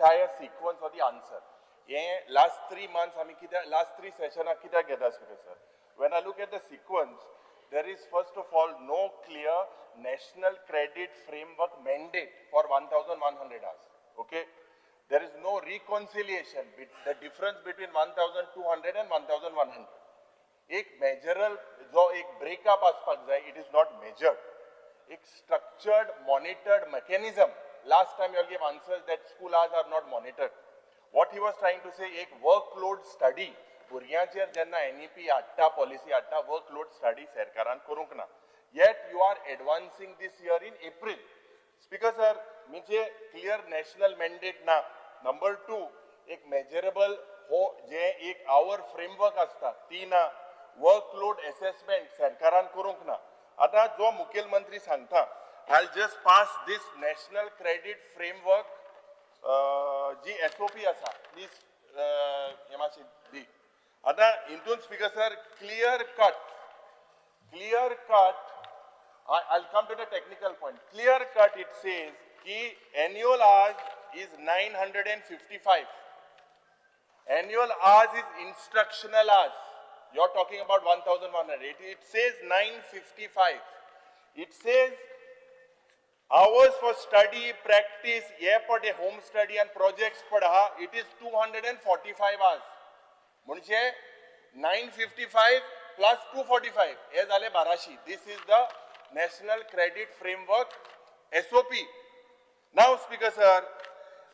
entire sequence or the answer. हे last 3 months आमी कित्याक, लास्ट थ्री सेशनाक कित्याक घेता, Speaker sir? When I look at the sequence, there is first of all no clear National Credit Framework mandate for 1100 hours. Okay? There is no reconciliation, the difference between 1200 and 1100. एक मेजरल जो एक breakup आसपाक जाय, it is not measured. एक structured monitored mechanism. Last time you give answers that school hours are not monitored. What he was trying to say, एक workload study भुरग्यांचेर जेन्ना NEP हाडटा, पॉलिसी हाडटा, वर्कलोड स्टडी सरकारान करूंक ना, yet you are advancing this year in April. Speaker sir, म्हणजे clear national mandate ना. नंबर टू, एक मेजरेबल हो जे एक आवर फ्रेमवर्क आसता ती ना. वर्कलोड एसेसमेंट सरकारान करूंक ना. आतां जो मुखेलमंत्री सांगता, I just pass this National Credit Framework G SOP आसा, प्लीज हे मातशी दी. आतां हितून, Speaker sir, clear cut, clear cut, I'll come to the technical point. Clear cut, it says ki annual hours is 955. Annual hours is instructional hours. You're talking about 1100. It says 955. It says hours for study, practice, हे पडे home study and projects पड आहा, it is 245 hours. म्हणजे 955 plus 245 हे झाले 1200. This is the National Credit Framework SOP. Now, Speaker sir,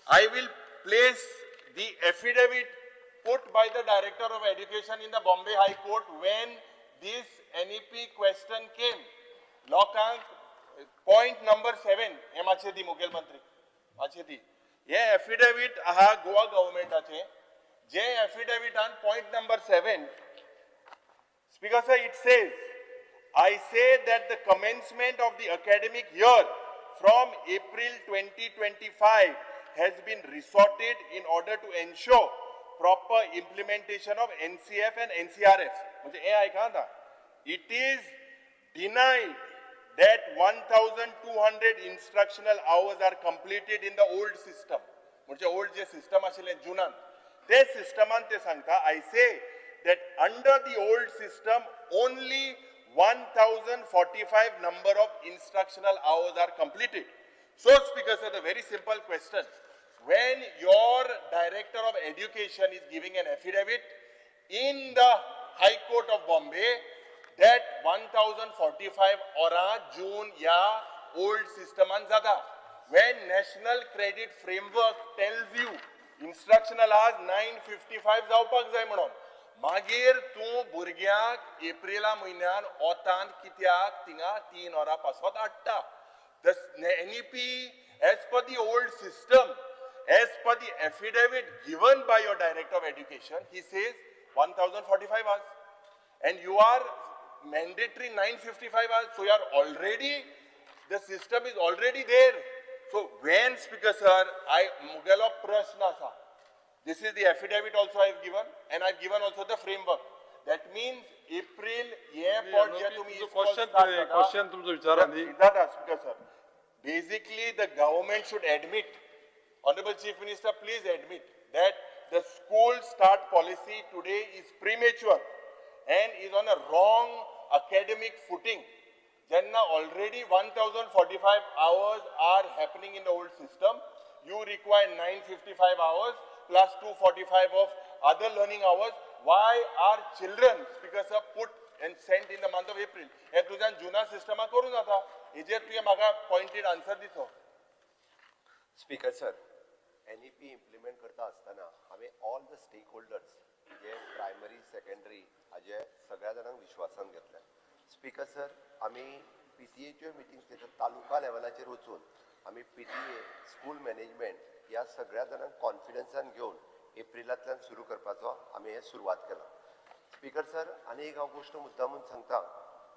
I will place the affidavit put by the Director of Education in the Bombay High Court when this NEP question came. लोकांक point number 7 हे मातशें दी, मुखेलमंत्री, मातशें दी. हे affidavit आहा गोवा गव्हर्मेंटाचे, जे एफिडेविटान point number 7, Speaker sir, it says, "I say that the commencement of the academic year from April 2025 has been resorted in order to ensure proper implementation of NCF and NCRF." म्हणजे हे आयका आतां. It is denied that 1200 instructional hours are completed in the old system. म्हणजे old जे system आशिल्लें जुनान, ते सिस्टमान ते सांगता, "I say that under the old system only 1045 number of instructional hours are completed." So, Speaker sir, the very simple question. When your Director of Education is giving an affidavit in the High Court of Bombay that 1045 वरां जून या old सिस्टमान जाता, when National Credit Framework tells you instructional hours 955 जावपाक जाय म्हणून, मागीर तूं भुरग्यांक Aprilia म्हयन्यान वतान कित्याक थिंगा 3 वरां पासत हाडटा? The NEP, as per the old system, as per the affidavit given by your Director of Education, he says 1045 hours. And you are mandatory 955 hours. So you are already, the system is already there. So when, Speaker sir, I, मुगेलो प्रश्न आसा. This is the affidavit also I have given and I have given also the framework. That means April हे पट जे तुम्ही question, question तुमचो विचारा न्ही. जाता, Speaker sir. Basically, the government should admit, Honorable Chief Minister, please admit that the school start policy today is premature and is on a wrong academic footing. जेन्ना already 1045 hours are happening in the old system, you require 955 hours plus 245 of other learning hours. Why are children, Speaker sir, put and sent in the month of April? हे तुझ्यान जुना Systema करूं जाता. हेजेर तुवें म्हाका pointed answer दिचो. Speaker sir, NEP implement करता आसतना हांवें ऑल the stake holders जे प्रायमरी, सेकंडरी हाजे सगळ्या जाणांक विश्वासान घेतले. स्पीकर सर, आमी पीटीएच्यो मिटिंग्स घेतात. तालुका लेवलाचेर वचून आमी पीटीए, स्कूल मॅनेजमेंट ह्या सगळ्या जाणांक कॉन्फिडन्सान घेवन एप्रिलांतल्यान सुरू करपाचो आमी हें सुरवात केलां. स्पीकर सर, आनी एक हांव गोश्ट मुद्दामून सांगता.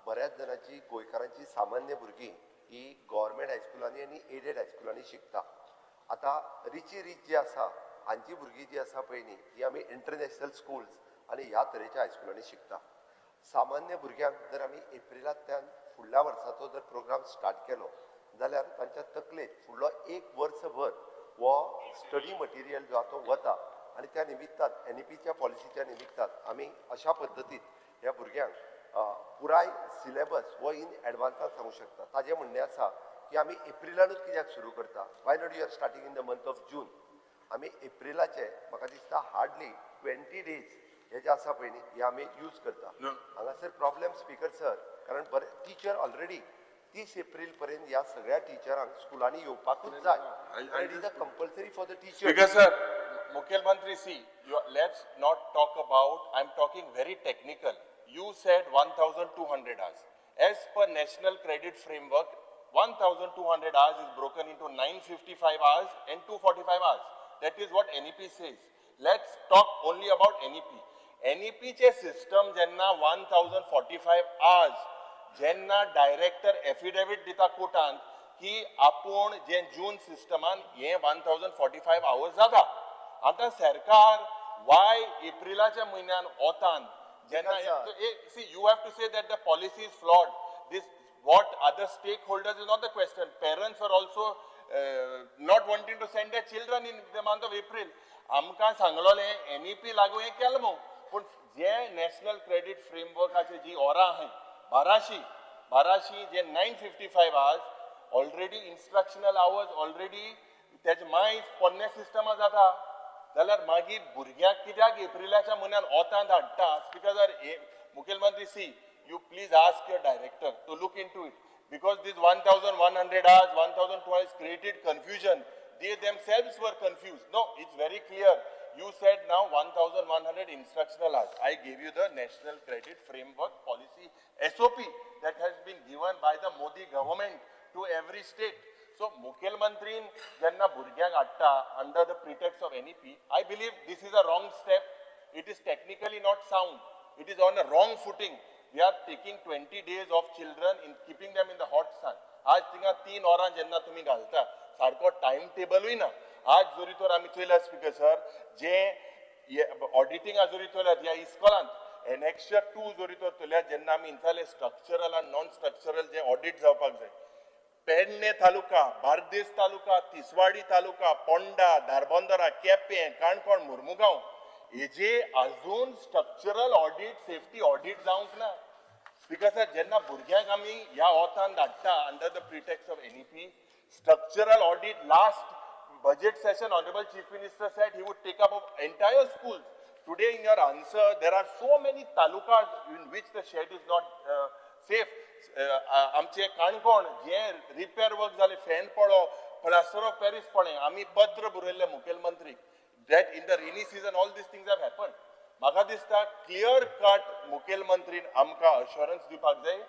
बऱ्याच जाणांची, गोंयकारांची सामान्य भुरगीं ही गव्हर्मेंट हायस्कुलांनी आनी एडेड हायस्कुलांनी शिकता. आतां रिची रीच जी आसा, हांची भुरगीं जी आसा पळय न्ही, ही आमी इंटरनॅशनल स्कुल्स आनी ह्या तरेच्या हायस्कुलांनी शिकता. सामान्य भुरग्यांक जर आमी एप्रिलांतल्यान फुडल्या वर्साचो जर प्रोग्राम स्टार्ट केलो जाल्यार तांच्या तकलेंत फुडलो एक वर्सभर हो स्टडी मटेरियल जो आहा तो वता आनी त्या निमित्तान एनईपीच्या पॉलिसीच्या निमित्तान आमी अशा पद्दतीन ह्या भुरग्यांक पुराय सिलेबस हो इन एडवान्सान सांगू शकता. ताजें म्हणणें आसा की आमी एप्रिलानूच कित्याक सुरू करता, why not you are starting in the month of June. आमी एप्रिलाचे म्हाका दिसता हार्डली 20 डेज हे जे आसा पळय न्ही हे आमी यूज करता. हांगासर प्रॉब्लेम स्पीकर सर, कारण बरे टिचर ऑलरेडी 30 एप्रिल पर्यंत ह्या सगळ्या टिचरांक स्कुलांनी येवपाकूच जाय. It is a compulsory for the teacher. Speaker sir, मुख्यमंत्री see, let's not talk about, I am talking very technical. You said 1200 hours. As per National Credit Framework, 1200 hours is broken into 955 hours and 245 hours. That is what NEP says. Let's talk only about NEP. NEP che system jenna 1045 hours, jenna director affidavit dita कोर्टान की आपूण जे जून सिस्टमान हे 1045 hours जाता. आतां सरकार Y एप्रिलाच्या म्हयन्यान वतान जेन्ना, see, you have to say that the policy is flawed. This what other stakeholders is not the question. Parents are also not wanting to send their children in the month of April. आमकां सांगलोलें NEP लागू हें केलें मू, पूण जे national credit फ्रेमवर्काचे जी ओरां आहाय बाराशी जे 955 hours already instructional hours already तेजे मायज पोन्ने सिस्टमा जाता जाल्यार मागीर भुरग्यांक कित्याक एप्रिलाच्या म्हयन्यान ओतांत हाडटा. स्पीकर सर, मुखेलमंत्री see, you please ask your director to look into it, because this 1100 hours, 1200 hours created confusion. They themselves were confused. No, it's very clear. You said now 1100 instructional hours. I gave you the National Credit Framework Policy SOP that has been given by the Modi government to every state. So, मुखेलमंत्रीन जेन्ना भुरग्यांक हाडटा under the pretext of NEP, I believe this is a wrong step. It is technically not sound. It is on a wrong footing. We are taking 20 days of children in keeping them in the hot sun. आज थिंगा 3 वरां जेन्ना तुमी घालता सारको time टेबलूय ना. आज जरी तर आमी चोयला स्पीकर सर, जे ऑडिटिंगा जरी चोयल्यात ह्या इस्कॉलांत एनेक्शर 2 जरी तर चोयल्यात, जेन्ना आमी इंचाले स्ट्रक्चरल आनी नॉन स्ट्रक्चरल जे ऑडिट जावपाक जाय, पेडणे तालुका, बार्देस तालुका, तिसवाडी तालुका, पोंडा, धारबंदरा, केपें, काणकोण, मुर्मुगांव हेजे अजून स्ट्रक्चरल ऑडिट, सेफ्टी ऑडिट जावंक ना. स्पीकर सर, जेन्ना भुरग्यांक आमी ह्या वतान धाडटा under the pretext of NEP, structural audit last budget session honourable chief minister said he would take up of entire schools. Today in your answer there are so many talukas in which the shed is not safe. आमचे काणकोण जे repair work जाले, fan पडो, plaster of Paris पडलें, आमी पत्र बरयल्लें मुखेलमंत्रीक that in the rainy season all these things have happened. म्हाका दिसता clear cut मुखेलमंत्रीन आमकां अश्योरन्स दिवपाक जाय.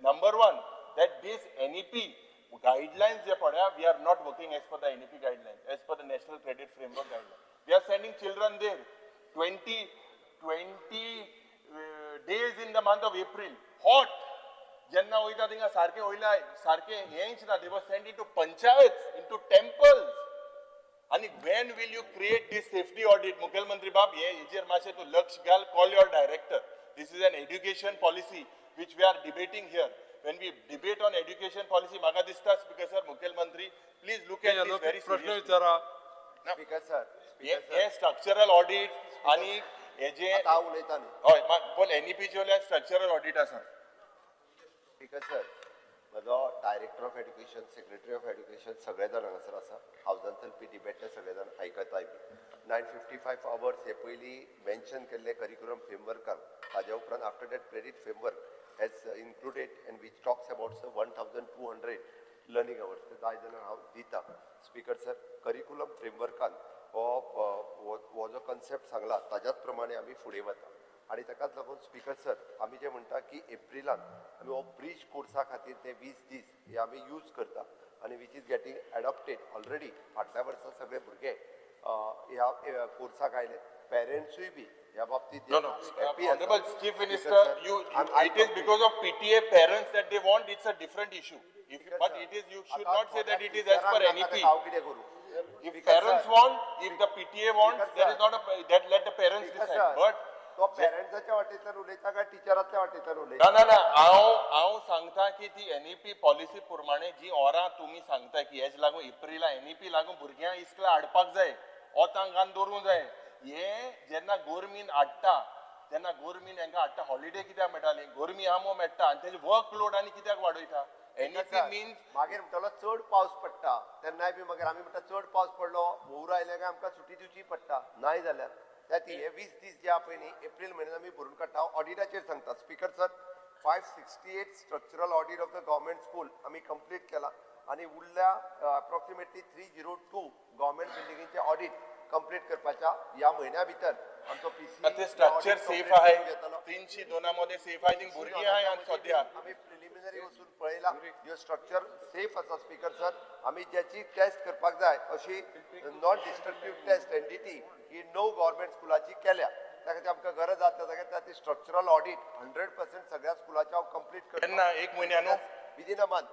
Number 1, that this NEP guidelines जे पळया, we are not working as per the NEP guidelines, as per the National Credit Framework guideline. We are sending children there 20 days in the month of April, hot. जेन्ना वयता थिंगा सारकें वयला सारकें हेंच ना, they were send into panchayat, into temples. आनी when will you create this safety audit? मुखेलमंत्री बाब, हे हेजेर मातशें तूं लक्ष घाल, call your director. This is an education policy which we are debating here. When we debate on education policy, म्हाका दिसता स्पीकर सर, मुखेलमंत्री please look at this very प्रश्न सिरियसली. विचारा. स्पीकर सर, हे स्ट्रक्चरल ऑडिट आनी हेजे आतां हांव उलयता न्ही. हय, पूण एनईपीचे वयल्यान स्ट्रक्चरल ऑडिट आसा. स्पीकर सर, म्हजो director of education, secretary of education सगळे जाण हांगासर आसा. हावजान चलपी डिबेट ते सगळे जाण आयकताय बी. 955 आवर्स हे पयलीं मेन्शन केल्ले करिक्युलम फ्रेमवर्कान, ताज्या उपरांत after that credit framework has included and which talks about 1200 learning hours. ते जाय जाल्यार हांव दिता. स्पीकर सर, करिक्युलम फ्रेमवर्कान हो जो कन्सेप्ट सांगला ताज्याच प्रमाणे आमी फुडें वता. आनी ताकाच लागून स्पीकर सर, आमी जे म्हणटा की एप्रिलान आमी हो ब्रीज कोर्सा खातीर ते 20 दीस हे आमी यूज करता आनी which is getting adopted already. फाटल्या वर्सा सगळे भुरगे ह्या कोर्साक आयले, पेरंट्सूय बी ह्या बाबतीत No, no. happy आसा. Honorable Chief Speaker Minister, sir, you, I'm it is because of PTA parents that they want, it's a different issue. If, Speaker but sir, it is, you should आतां not say that it is as per टिचरांक नाका NEP. हांव कितें करूं? If Speaker parents sir, want, if the PTA wants, Speaker there is sir. not a, that let the parents Speaker decide. sir, But तो पेरंट्साच्या वाटेंतल्यान उलयता काय टिचरांतल्या वाटेंतल्यान उलयता? ना ना ना, हांव सांगता की ती एनईपी पॉलिसी प्रमाणे जी ओरां तुमी सांगता की हेज लागून एप्रिला एनईपी लागून भुरग्यांक इस्कला हाडपाक जाय, ओतांक दवरूंक जाय. हे जेन्ना गोरमीन हाडटा तेन्ना गोरमीन हांकां हाडटा, हॉलिडे कित्याक मेळटाली? गोरमी आहा मो मेळटा आनी तेजे वर्क लोड आनी कित्याक वाडयता? एनईपी मिन्स मागीर म्हणटलो चड पावस पडटा तेन्नाय बी मागीर आमी म्हणटा चड पावस पडलो, हुंवर आयले काय आमकां सुटी दिवची पडटा. नाय जाल्यार त्या ती हे 20 दीस जे आहा पळय न्ही, एप्रील म्हयन्यान आमी भरून काडटा. ऑडिटाचेर सांगता, Speaker sir, 568 structural audit of the government school आमी कंप्लीट केला आनी उरल्या approximately 302 government बिल्डिंगेचे ऑडिट कंप्लीट करपाच्या. ह्या म्हयन्या भितर आमचो पीसी ते स्ट्रक्चर सेफ आहे? 302 मध्ये सेफ आहे? ती भुरगीं आहे आनी सद्या आमी प्रिलिमिनरी वचून पळयला, ह्यो स्ट्रक्चर सेफ आसा. स्पीकर सर, आमी ज्याची टेस्ट करपाक जाय अशी नॉन डिस्ट्रक्टीव टेस्ट, एनडीटी, ही णव गव्हर्मेंट स्कुलाची केल्या. त्या खातीर आमकां गरज आसा त्या जाग्यार त्या स्ट्रक्चरल ऑडिट 100% सगळ्या स्कुलाचे हांव कंप्लीट करता. केन्ना? एक म्हयन्यान? Within a month.